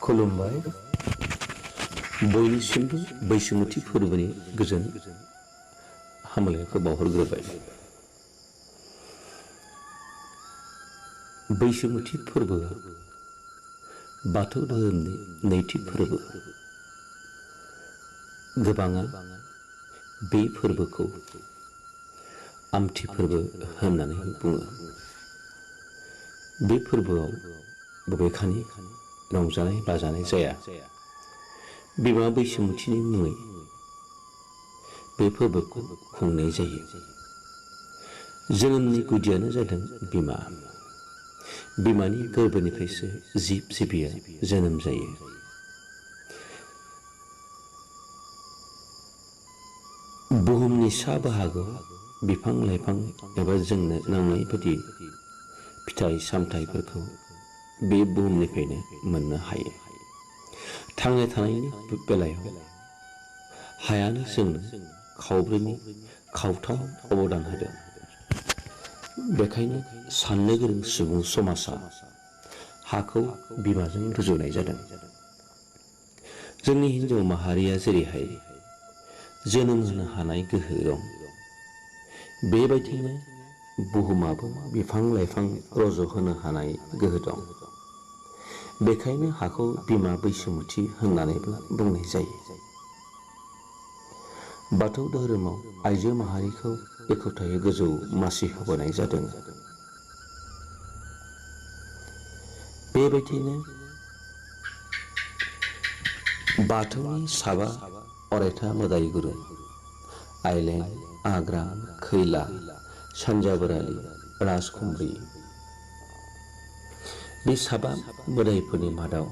खुलुमबाय बयनिसिमबो बैसुमुथि फोरबोनि गोजोन हामलायनायखौ बावहरग्रोबाय। बैसुमुथि फोरबोआ बाथौ धोरोमनि नैथि फोरबो। गोबाङा बे फोरबोखौ आमथि फोरबो होननानै बुङो। बे फोरबोआव बबेखानि रंजानाय बाजानाय जाया। बिमा बैसुमुथिनि मुङै बे फोरबोखौ खुंनाय जायो। जोनोमनि गुदियानो जादों बिमा। बिमानि गोरबोनिफ्रायसो जिब जिबिया जोनोम जायो। बुहुमनि सा बाहागोआव बिफां लाइफां एबा जोंनो नांनाय बायदि फिथाइ सामथाइफोरखौ बे बुहुमनिफ्रायनो मोननो हायो। थांना थानायनि बेलायाव हायानो जोंनो खावब्रैनि खावथाम अबदान होदों। बेखायनो साननो गोरों सुबुं समाजा हाखौ बिमाजों रुजुनाय जादों। जोंनि हिन्जाव माहारिया जेरैहाय जोनोम होनो हानाय गोहो दं, बेबायदिनो बुहुमाबो बिफां लाइफां रज'होनो हानाय गोहो दं। बेखायनो हाखौ बिमा बैसुमुथि होननानैबो बुंनाय जायो। बाथौ धोरोमाव आइजो माहारिखौ एखुथायै गोजौ मासि होबोनाय जादों। बेबायदिनो बाथौनि साबा अरायथा मोदाय गुरु आइलें, आग्रां, खैला, सानजा बोरालि, राजखुंग्रि, बे साबा मोदायफोरनि मादाव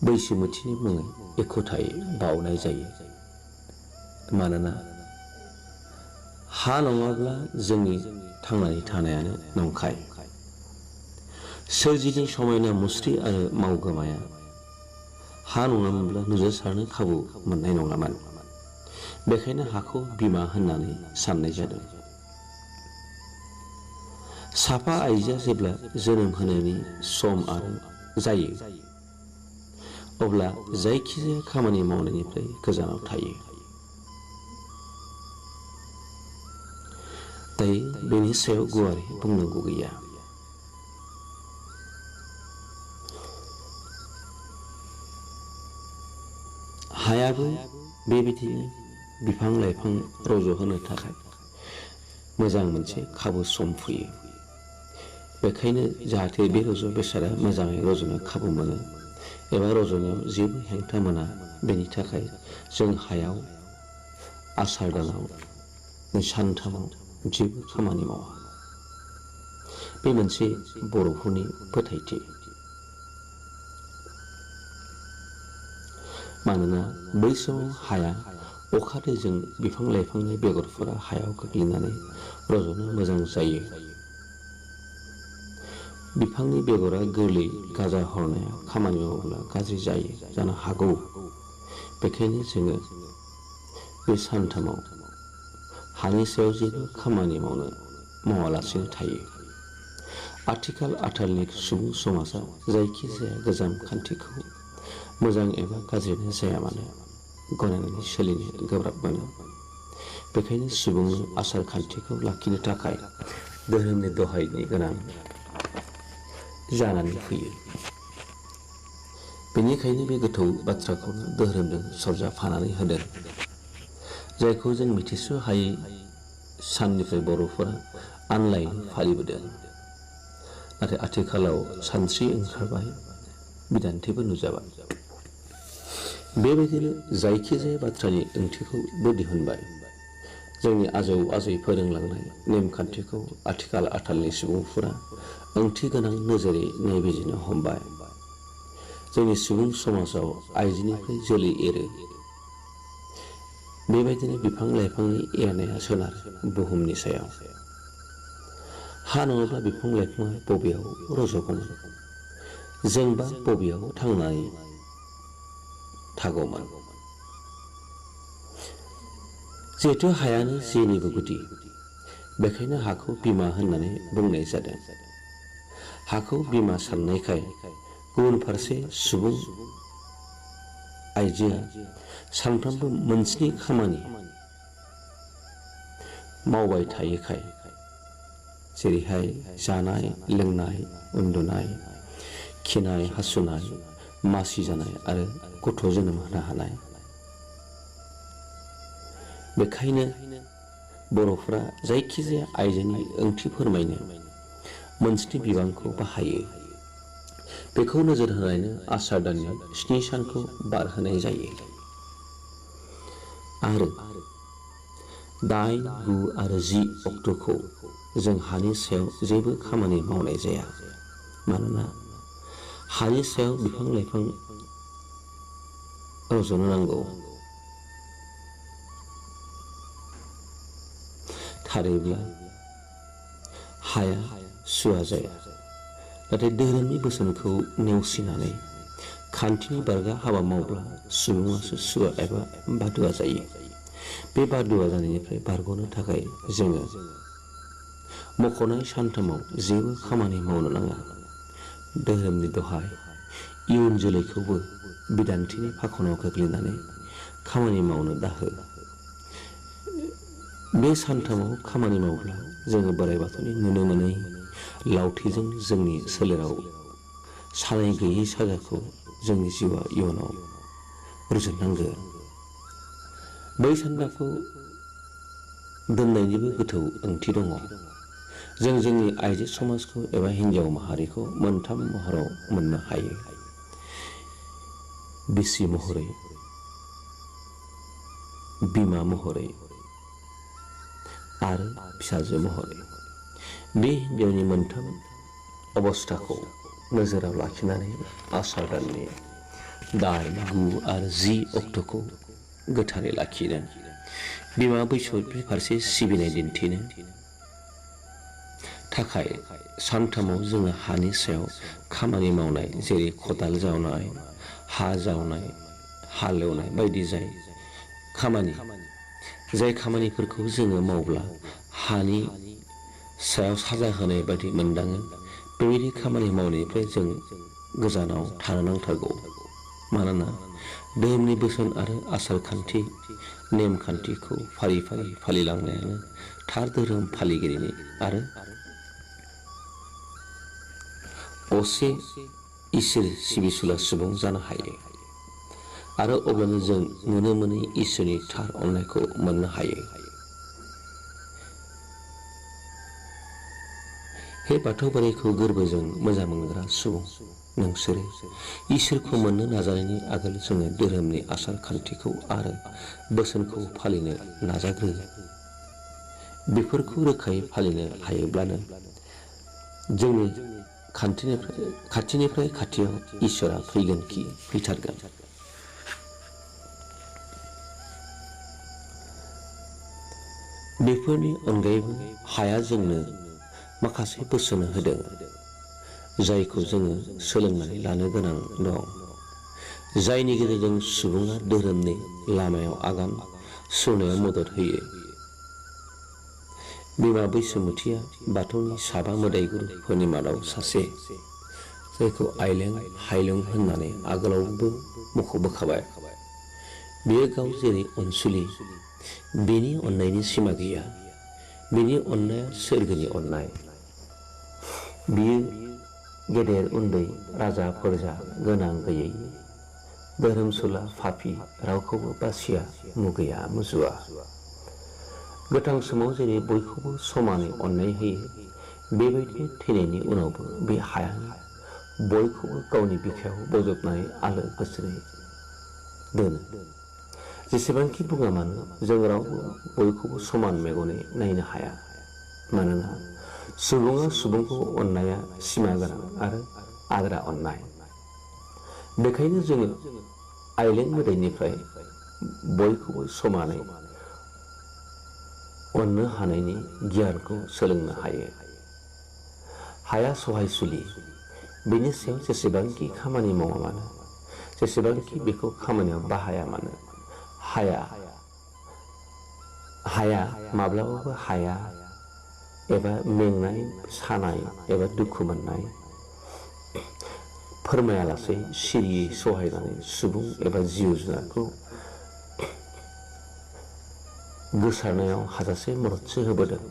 बैसुमुथिनि मुङै एखुथायै बावनाय जायो। मानोना हा नङाब्ला जोंनि थांनानै थानायानो नंखाय। सोरजिनि समायना मुस्रि आरो मावगोमाया हा नङामोनब्ला नुजासारनो खाबु मोननाय नङामोन। बेखायनो हाखौ बिमा होननानै साननाय जादों। साफा आइजोआ जेब्ला जोनोम होनायनि सम आरो जायो, अब्ला जायखिजाया खामानि मावनायनिफ्राय गोजानाव थायो। दायो बेनि सायाव गुवारै बुंनांगौ गैया। हायाबो बेबायदिनो बिफां लाइफां रज'होनो थाखाय मोजां मोनसे खाबु सम फैयो। बेखायनो जाहाथे बे बेसादा मोजाङै रज'नो खाबु मोनो एबा रज'नायाव जेबो हेंथा मोना, बेनि थाखाय जों हायाव आसार दानाव सानथामाव जेबो खामानि मावा। बे मोनसे बर'फोरनि फोथायथि। मानोना बै समाव हाया अखा दैजों बिफां लाइफांनि बेगरफोरा हायाव गोग्लैनानै रज'नो मोजां जायो। बिफांनि बेगरा गोरलै गाजा हरनाया खामानि मावोब्ला गाज्रि जानो हागौ। बेखायनो जोङो बे सानथामाव हानि सायाव जेबो खामानि मावालासिनो थायो। आथिखाल आथालनि सुबुं समाजा जायखिजाया गोजाम खान्थिखौ मोजां एबा गाज्रिनो जाया मानो गनायनानै सोलिनो गोब्राब मोनो। बेखायनो सुबुंनि आसार खान्थिखौ लाखिनो थाखाय धोरोमनि दहायनि गोनां जानानै फैयो। बेनिखायनो बे गोथौ बाथ्राखौनो धोरोमजों सरजाबफानानै होदों, जायखौ जों मिथिस' हायै साननिफ्राय बर'फोरा आनलायनो फालिबोदों। नाथाय आथिखालाव सानस्रि ओंखारबाय, बिदान्थिबो नुजाबाय। बेबायदिनो जायखिजाया बाथ्रानि ओंथिखौबो दिहुनबाय। जोंनि आजौ आजै फोरोंलांनाय नेमखान्थिखौ आथिखाल आथालनि सुबुंफोरा ओंथि गोनां नोजोरै नायबिजिरनो हमबाय। जोंनि सुबुं समाजाव आइजोनिफ्राय जोलै एरो। बेबायदिनो बिफां लाइफांनि एरनाया सोनारो बुहुमनि सायाव। हा नङाब्ला बिफां लाइफाङा बबेयाव रज'गौमोन? जोंबा बबेयाव थांनानै थागौमोन? जिहेथु हायानो जेनिबो गुदि, बेखायनो हाखौ बिमा होननानै बुंनाय जादों। हाखौ बिमा साननायखाय गुबुन फारसे सुबुं आइजोआ सानफ्रोमबो मोनसेनि खामानि मावबाय थायोखाय जेरैहाय जानाय लोंनाय उन्दुनाय खिनाय हासुनाय मासि जानाय आरो गथ' जोनोम होनो हानाय। बेखायनो बर'फोरा जायखिजाया आइजोनि ओंथि फोरमायनो मोनसेनि बिबांखौ बाहायो। बेखौ नोजोर होनानैनो आसार दाननि 7 सानखौ बारहोनाय जायो आरो 8, 9 आरो 10 अक्ट'खौ जों हानि सायाव जेबो खामानि मावनाय जाया। मानोना हानि सायाव बिफां लाइफां रज'नो नांगौ। थारैब्ला हाया सुवा जाया, नाथाय धोरोमनि बोसोनखौ नेवसिनानै खान्थिनि बारगा हाबा मावब्ला सुबुङासो सुवा एबा बादुवा जायो। बे बादुवा जानायनिफ्राय बारग'नो थाखाय जोङो मख'नाय सानथामाव जेबो खामानि मावनो नाङा। धोरोमनि दहाय इयुन जोलैखौबो बिदान्थिनि फाखनाव गोग्लैनानै खामानि मावनो दाहो। बे सानथामाव खामानि मावब्ला जोङो बोराइ बाथौनि नुनो मोनै लावथिजों जोंनि सोलेराव सानाय गैयै साजाखौ जोंनि जिउआ इयुनाव रुजुननांगोन। बै सानदाखौ दोननायनिबो गोथौ ओंथि दङ। जों जोंनि आइजो समाजखौ एबा हिन्जाव माहारिखौ मोनथाम महराव मोननो हायो। बिसि महरै, बिमा महरै आरो फिसाजो महरै। बे हिन्जावनि मोनथाम अबस्थाखौ नोजोराव लाखिनानै आसार दाननि 8, 9 आरो 10 अक्ट'खौ गोथारै लाखिदों। बिमा बैसोमुथि फारसे सिबिनाय दिन्थिनो थाखाय सानथामाव जोङो हानि सायाव खामानि मावनाय जेरै खदाल जावनाय, हा जावनाय, हालेवनाय बायदि जाय खामानिफोरखौ जोङो मावब्ला हानि सायाव साजा होनाय बायदि मोनदाङो, बेबायदि खामानि मावनायनिफ्राय जों गोजानाव थानो नांथारगौ। मानोना धोरोमनि बोसोन आरो आसार खान्थि नेमखान्थिखौ फारि फारि फालिलांनायानो थार धोरोम फालिगिरिनि आरो असे इसोर सिबिसुला सुबुं जानो हायो। आरो अब्लानो जों नुनो मोनै इसोरनि थार अननायखौ मोननो हायो। हे बाथौ बोराइखौ गोरबोजों मोजां मोनग्रा सुबुं, नोंसोरो इसोरखौ मोननो नाजानायनि आगोल जोङो धोरोमनि आसार खान्थिखौ आरो बोसोनखौ फालिनो नाजाग्रो। बेफोरखौ रोखायै फालिनो हायोब्लानो जोंनि खाथिनिफ्राय खाथियाव इसोरा फैथारगोन। बेफोरनि अनगायैबो हाया जोंनो माखासे बोसोन होदों, जायखौ जोङो सोलोंनानै लानो गोनां दं, जायनि गेजेरजों सुबुङा धोरोमनि लामायाव आगान सुरनायाव मदद होयो। बिमा बैसोमुथिया बाथौनि 7 मोदायगुरुफोरनि मादाव सासे, जायखौ आइलें हायलें होननानै आगोलावबो मख'बोखाबाय। बियो गाव जेरै अनसुलि, बेनि अननायनि सिमा गैया। बिनि अननाया सोरगोनि अननाय। बियो गेदेर उन्दै राजा फोरजा गोनां गैयै धोरोमसुला पापी रावखौबो बासिया, मुगैया मुजुवा। गोथां समाव जेरै बयखौबो समानै अननाय होयो, बेबायदिनो थैनायनि उनावबो बे हायानो बयखौबो गावनि बिखायाव बजबनानै आलो गोजोनै दोनो। जेसेबांखि बुङा मानो जों रावबो बयखौबो समान मेगनै नायनो हाया। मानोना सुबुङा सुबुंखौ अननाया सिमा गोनां आरो आद्रा अननाय। बेखायनो जोङो आइलें मोदायनिफ्राय बयखौबो समानै अननो हानायनि गियानखौ सोलोंनो हायो। हाया सहायसुलि, बेनि सायाव जेसेबांखि खामानि मावा मानो, जेसेबांखि बेखौ खामानियाव बाहाया मानो, हाया माब्लाबाबो हाया एबा मेंनाय, सानाय एबा दुखु मोननाय फोरमायालासे सिरियै सहायनानै सुबुं एबा जिउ जुनारखौ गोसारनायाव हाजासे मददसो होबोदों।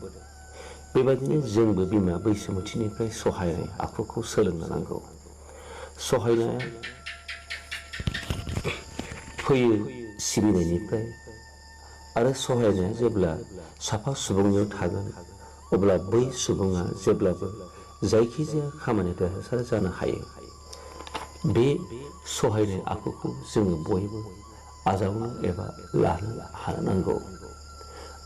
बेबायदिनो जोंबो बिमा बैसोमुथिनिफ्राय सहायनाय आखुखौ सोलोंनो नांगौ। सहायनाया फैयो सिबिनायनिफ्राय, आरो सहायनाया जेब्ला साफा सुबुंनियाव थागोन अब्ला बै सुबुङा जेब्लाबो जायखिजाया खामानियाव देरहासार जानो हायो। बे सहायनाय आखुखौ जोङो बयबो आजावनो एबा लानो हानो नांगौ।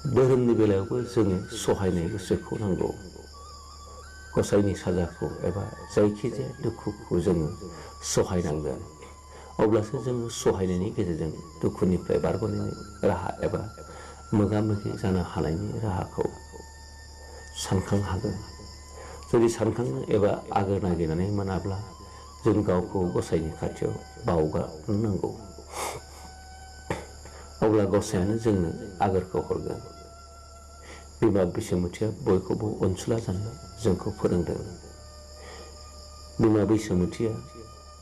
धोरोमनि बेलायावबो जोङो सहायनाय गोसोखौ नांगौ। गसाइनि साजाखौ एबा जायखिजाया दुखुखौ जोङो सहायनांगोन। अब्लासो जोङो सहायनायनि गेजेरजों दुखुनिफ्राय बारग'नायनि राहा एबा मोगा मोगि जानो हानायनि राहाखौ सानखांनो हागोन। जुदि सानखांनो एबा आगोर नागिरनानै मोनाब्ला जों गावखौ गसाइनि खाथियाव बावगारनो नांगौ। अब्ला गसायानो जोंनो आगोरखौ हरगोन। बिमा बैसोमुथिया बयखौबो अनसुला जानो जोंखौ फोरोंदों। बिमा बैसोमुथिया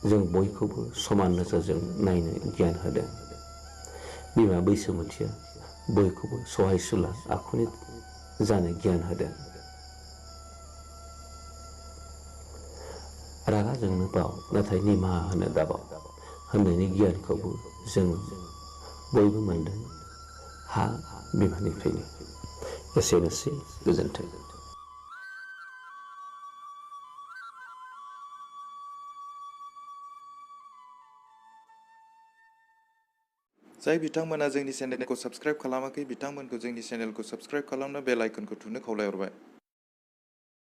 जों बयखौबो समान नोजोरजों नायनो गियान होदों। बिमा बैसोमुथिया बयखौबो सहायसुला आखुनि जानो गियान होदों। रागा जोंनो बाव नाथाय निमाहा होनो दाबाव होननायनि गियानखौबो जों बयबो मोनदों हा बिमानिफ्रायनो। एसेनोसै, गोजोन्थों। जाय बिथांमोना जोंनि चेनेलखौ साबस्क्राइब खालामाखै बिथांमोनखौ जोंनि चेनेलखौ साबस्क्राइब खालामना बेल आइकनखौ थुनो खावलायहरबाय।